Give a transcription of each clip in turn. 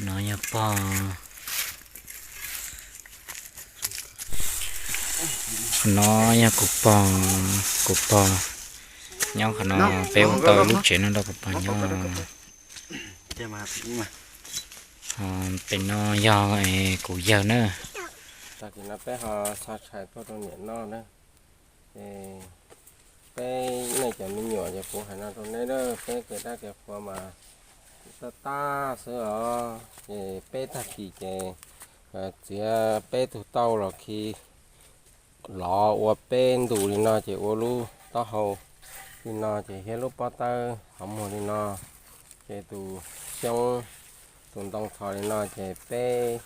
No yog pog, qhov no yog kuv pog, kuv pog nyob qhov no, peb ua tau lub tsev no rau kuv pog nyob. Pem no yog kuv yawg na. Tag kis no peb ho xa tshais tuaj rau niam noj na. Ces peb nej cov me nyuam ces kuv hais no rau neb na, peb kev dab kev qhua mas tab tab xwb os. Ces peb tag kis ces txiav peb tug tauj los khi lov ua peb ntus li no ces ua lub taub hau li no ces thiab lub pob tawb qhov muag li no, ces tus xyoob tus ntoo txhos li no ces peb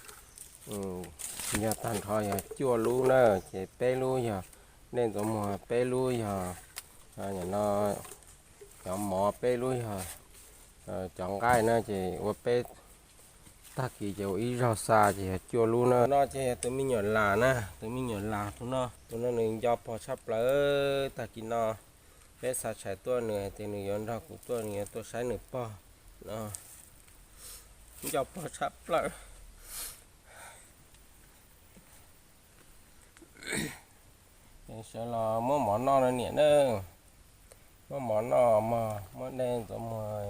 yog tag nrho yog cuaj lub na, ces peb lub yog dej ntxuav muag, peb lub yog no cov mov, peb lub yog cov nqaij na, ces ua peb tag kis ces ua ib zaug xa ces yog cuaj lub na. No ces yog tus me nyuam las na, tus me nyuam las tus no, tus no nws nco pog tshaj plaws. Tag kis no peb xa tshais tuaj nws hais tias nws yuav nrog kuv tuaj, nws yuav tuaj saib nws pog no. Nco pog tshaj plaws. Sawv los muab mov noj no niam na. Muab mov noj mog, muab dej ntxuav muag,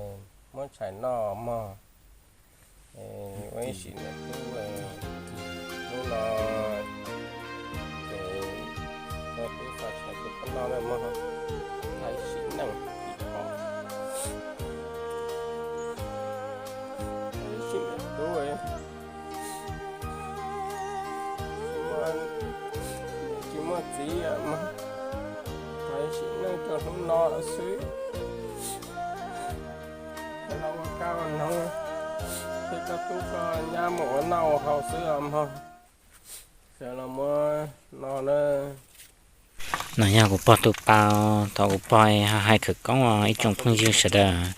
muab tshais noj mog. Ua ib sim niam tub, hnub no ces koj tub xa tshais rau koj noj na mog. Thaij sim neej ib qho. Ua ib sim niam tub, tsis muaj txiv mog. Thaij sim neej rau hnub no lawm xwb. Los ua kab ua noog thiab koj tub koj nyab mus ua noj ua haus xwb os mog. Sawv los muab no na. No yog kuv pog tus pas, thov kuv pog hais khawv koob os ib tsoom phooj ywg sawv daws.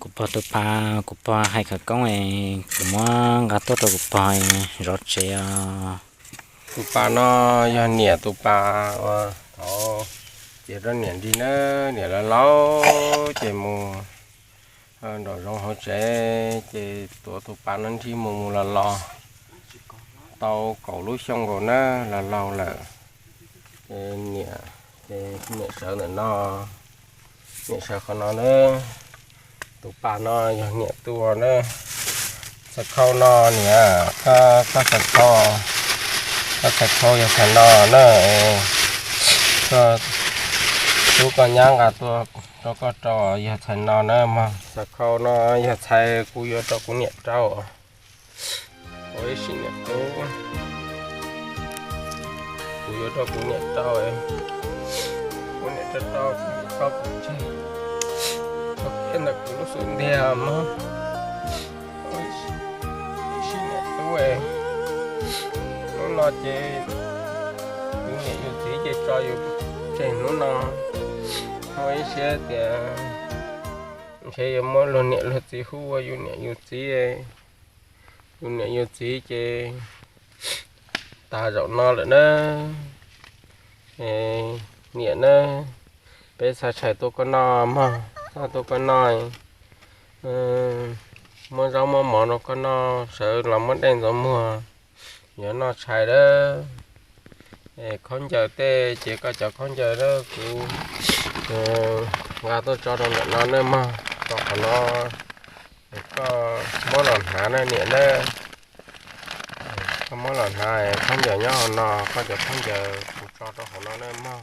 Kuv pog tus pas, kuv pog hais khawv koob es kuv muab nqa tuaj rau kuv pog zov tsev os. Tus pas no yog niam tus pas uas thaud ces rau niam nrig na, niam laus laus ces mus nraum zoov hauv tsev ces tuav tus pas no nrig mus mus los los tau kaum lub xyoo nkaus na, los laus lawm. Ces niam, ces niam sawv ntawm no, niam sawv qhov no na. Tus pas no yog niam tus na. Txhais khau no niam, koj txhais khau, koj txhais khau yog txhais no na. Koj tub koj nyab nqa tuaj rau koj rau yog txhais no na mog. Txhais khau no yog txhais kuv yuav rau kuv niam rau. Ua ib sim niam tub, kuv yuav rau kuv niam rau, kuv niam rau rau kuv niam rau kuv tseg, rau kiag ntawm kuv lub xub ntiag mog. Ua ib sim niam tub, hnub no ces yus niam yus txiv ces tso yus tseg hnub no. Muaj ib siab tias ntshe yuav muab luag niam luag txiv hu ua yus niam yus txiv. Yus niam yus txiv ces tag zaum no lawm na. Niam na, peb xa tshais tuaj koj noj mog, xa tuaj koj noj, muab zaub muab mov rau koj noj, sawv los muab dej ntxuav muag, yuav noj tshais lawm. Khaub ncaws tej ces koj cov khaub ncaws na kuv nqa tuaj tso rau ntawm no na mog, rau qhov no. Koj muab los hnav na niam na. Koj muab los hnav, khaub ncaws nyob hauv no, koj cov khaub ncaws kuv tso rau hauv no na mog.